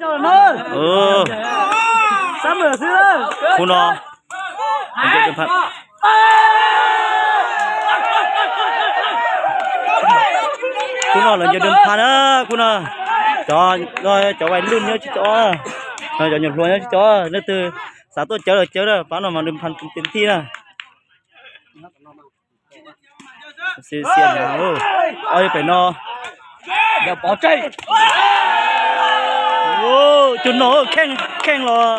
Khub no, khub no lawv ncaws dum phas na, khub no. Cov, cov vais luj nyob tsis cov, cov nyuam hluas nyob tsis cov, leej twg xav tuaj cawv los cawv na, pab no mas dum phas tes thij na. Xiab xiab na, ob pem no. Cug no kheej kheej los.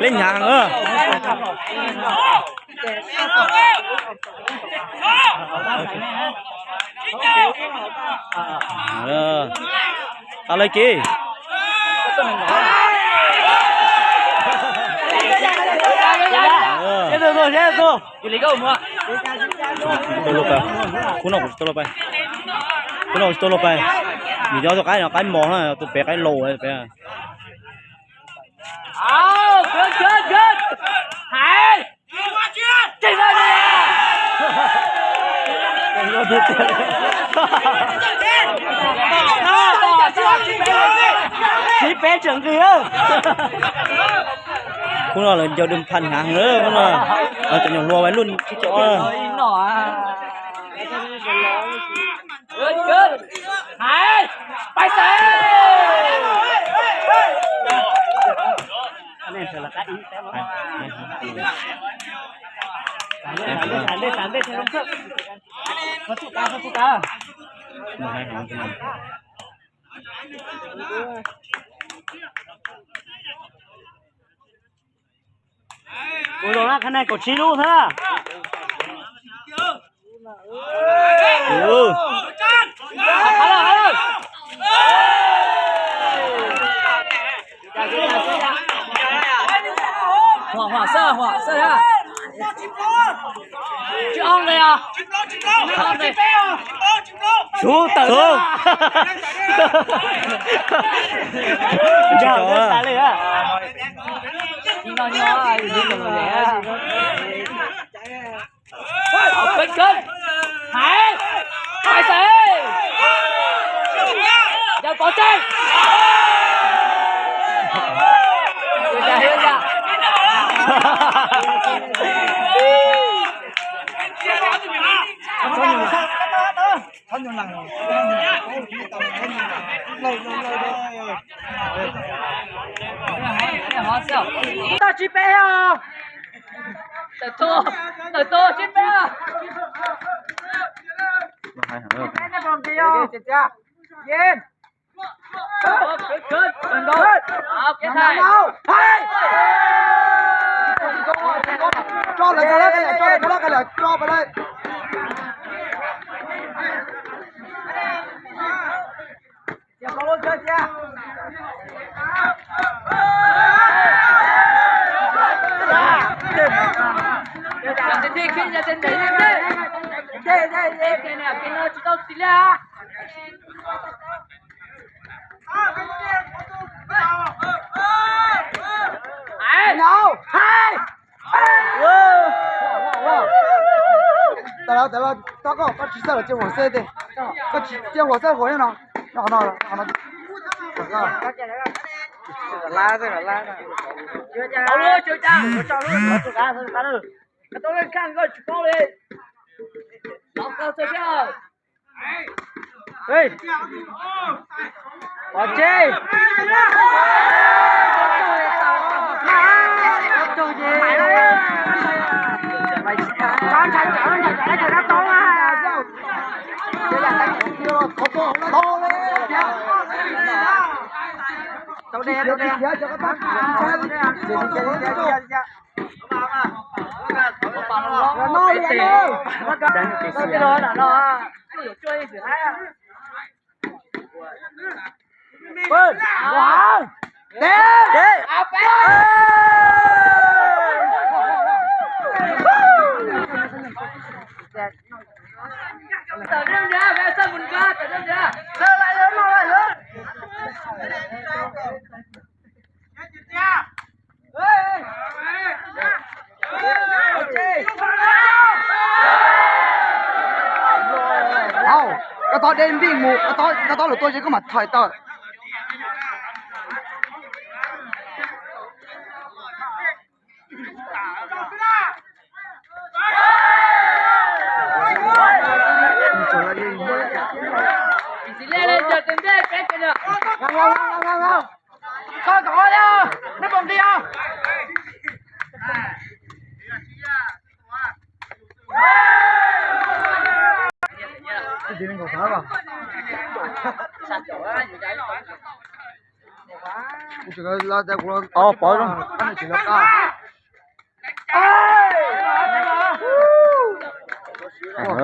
Leb hnyav heev. Tau lawv kev. Khub no kuv tsis tau los pais, khub no kuv tsis tau los pais. Nws nyob tus qaib no qaib mos na, tus pem qaib laus pem. Tsis peb tseem nqis. Khub no lawv ncaws dum phas hnyav heev, khub no cov nyuam hluas vais luj tsis cov. Ua zoo na, khab nai kaum tsib lub thiab. Sub tawm. Tau tsib peb os. Tawm tuaj, tawm tuaj tsib peb. Tso lawv, tso lawv, tso lawv, tso lawv. Tawm los, tawm los, koj, koj tsis txawj los cia huam xeb tiag, koj tsis cia huam xeb huam no, no, no. Pov tseg. Tob deb npij mus, tob tob lus tuaj ces koj mam thais tawm. Koj kom nej pom nqi os. Pov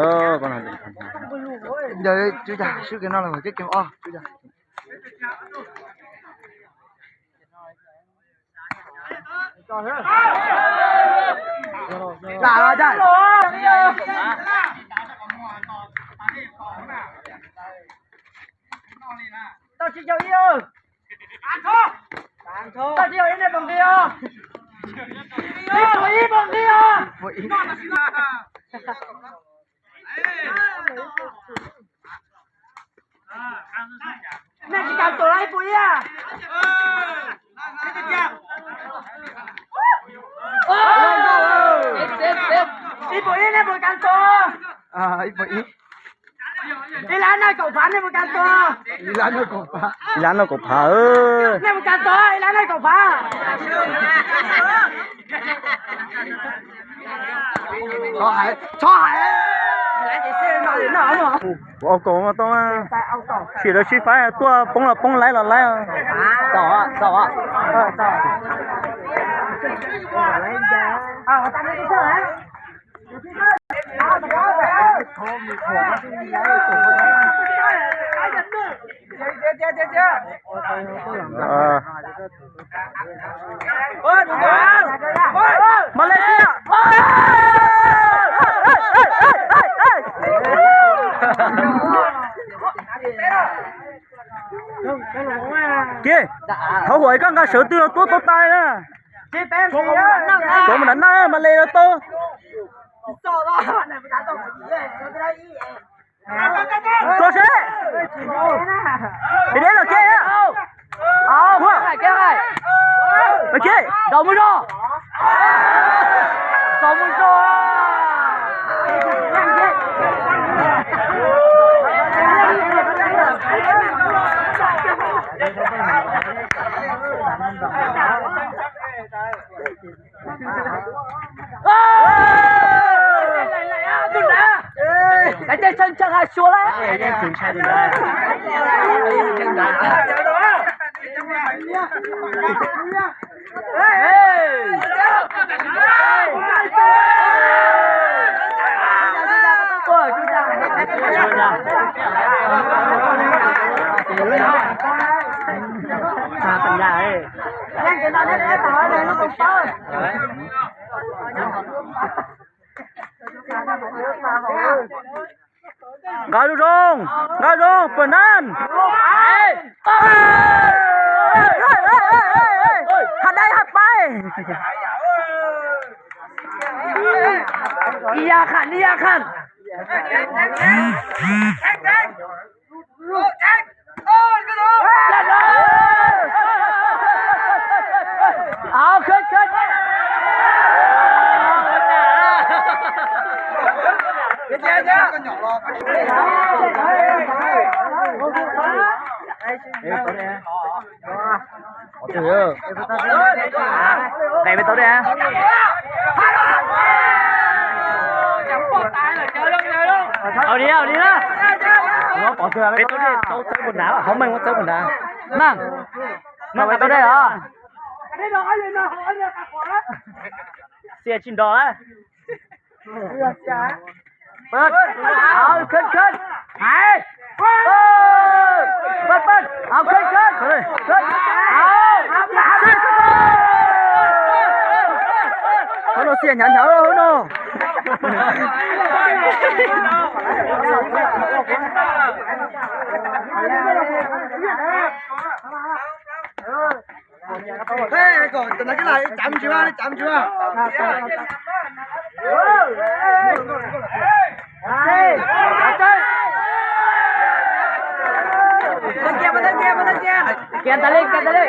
Ntawd, sib ke no los, tau tsis yog ib, tau tsis yog ib, nej pom nqi os. Ib puas ib pom nqi os. Nej tsis kam tuam los ib puas ib. Ib puas ib, nej puas kam tuam? Ib lab noj kaum phav, nej puas kam tuam? Ib lab noj kaum phav. Nej puas kam tuam? Ib lab noj kaum phav. Txhob hais, txhob hais. Kuv au kaum no tau, sim lawv sib faib tuaj poob los poob, laib los laib. Malaysia. Kiag, thaum huam koj nqa sawv twg los tuaj tau tas na. Tuav mus nram no, Malaysia los tau. Tuaj seb. Deb los kiag. Los kiag. Nrau mus zog. Nrau mus zog. Tus nrad, lawv tej tsheej tsheej hais xyuas lawm. Nqa zoo zoo, nqa zoo, pawg nan. Hab dai hab pais. Ib yam qham, ib yam qham. Qhov twg? Qhov twg? Qhov twg? Au li, au li na. Peb tau dej, tau txawb puas nrad, qhov meej muab txawb puas nrad. Meej, meej tau dej os. Xia tsis nrog lawm. Khwb, khwb, hais. Pab, pab, au, khwb, khwb, khwb, au. Hauv no xia hnyav hnyav hauv no. Ê, kom tụi nó cái này chậm chưa, nó chậm chưa? Ê, Kiag tas li, kiag tas li.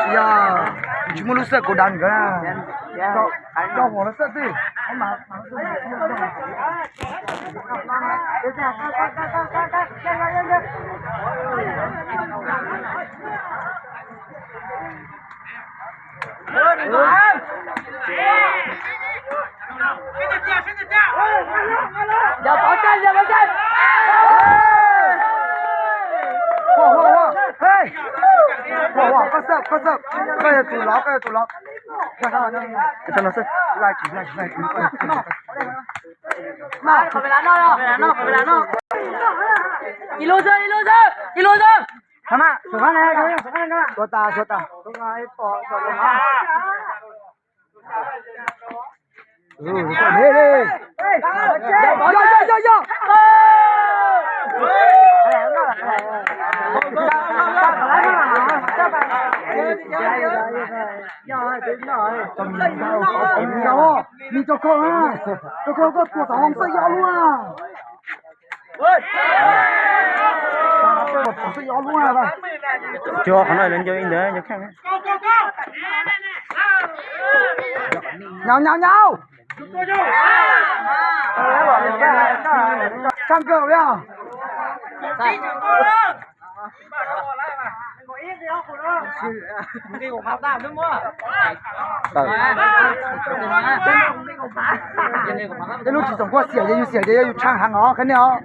Tsis yog, tsis muaj lub xwb kuv dag nkawd na. Rau hauv lub xwb twb. Yog pov tseg, yog pov tseg. Koj xwb, koj xwb, koj yog tus lov, koj yog tus lov. Ib lub xwb, ib lub xwb, ib lub xwb. Suav tas, suav tas. Yog, yog, yog, yog. Nis rau koj, rau koj, koj tua xav hoo xwb yog luaj. Cua qhov no lawv nco ib ntawd nco kheej. Nyaum, nyaum, nyaum. Tsab nkawm yog. Tej lub tsis txoom kuaj xiam ces yus xiam ces yog yus tshaaj heev os, qhia nej os.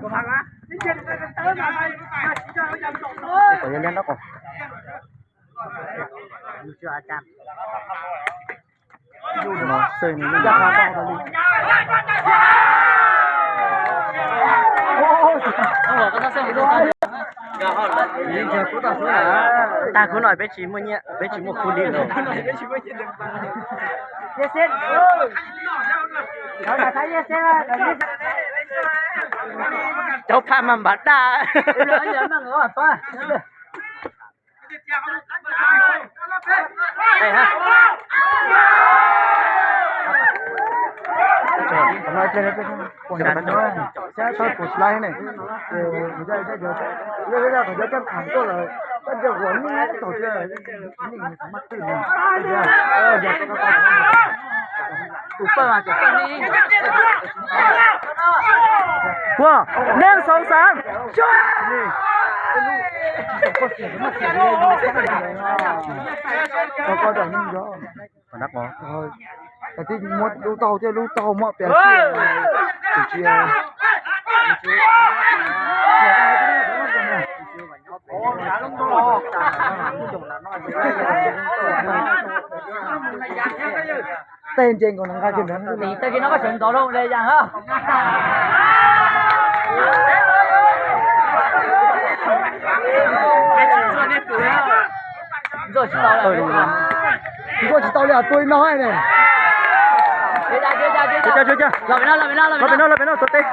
Tag khub no peb tsis muaj nyiaj, peb tsis muaj khub li lawm. Cov phaj mas npam daj. Ua, neeb xoom xaam. Lub taub hau thiab lub taub hau muab piav xwb. Tej ntse nkaus no nqa kiag ntawd. Tag kis no koj tseem ntov loo le yas hab. Ntxuaj tsis tau li, tua li no ne. Los pem no, los pem no, los pem no, tua teb.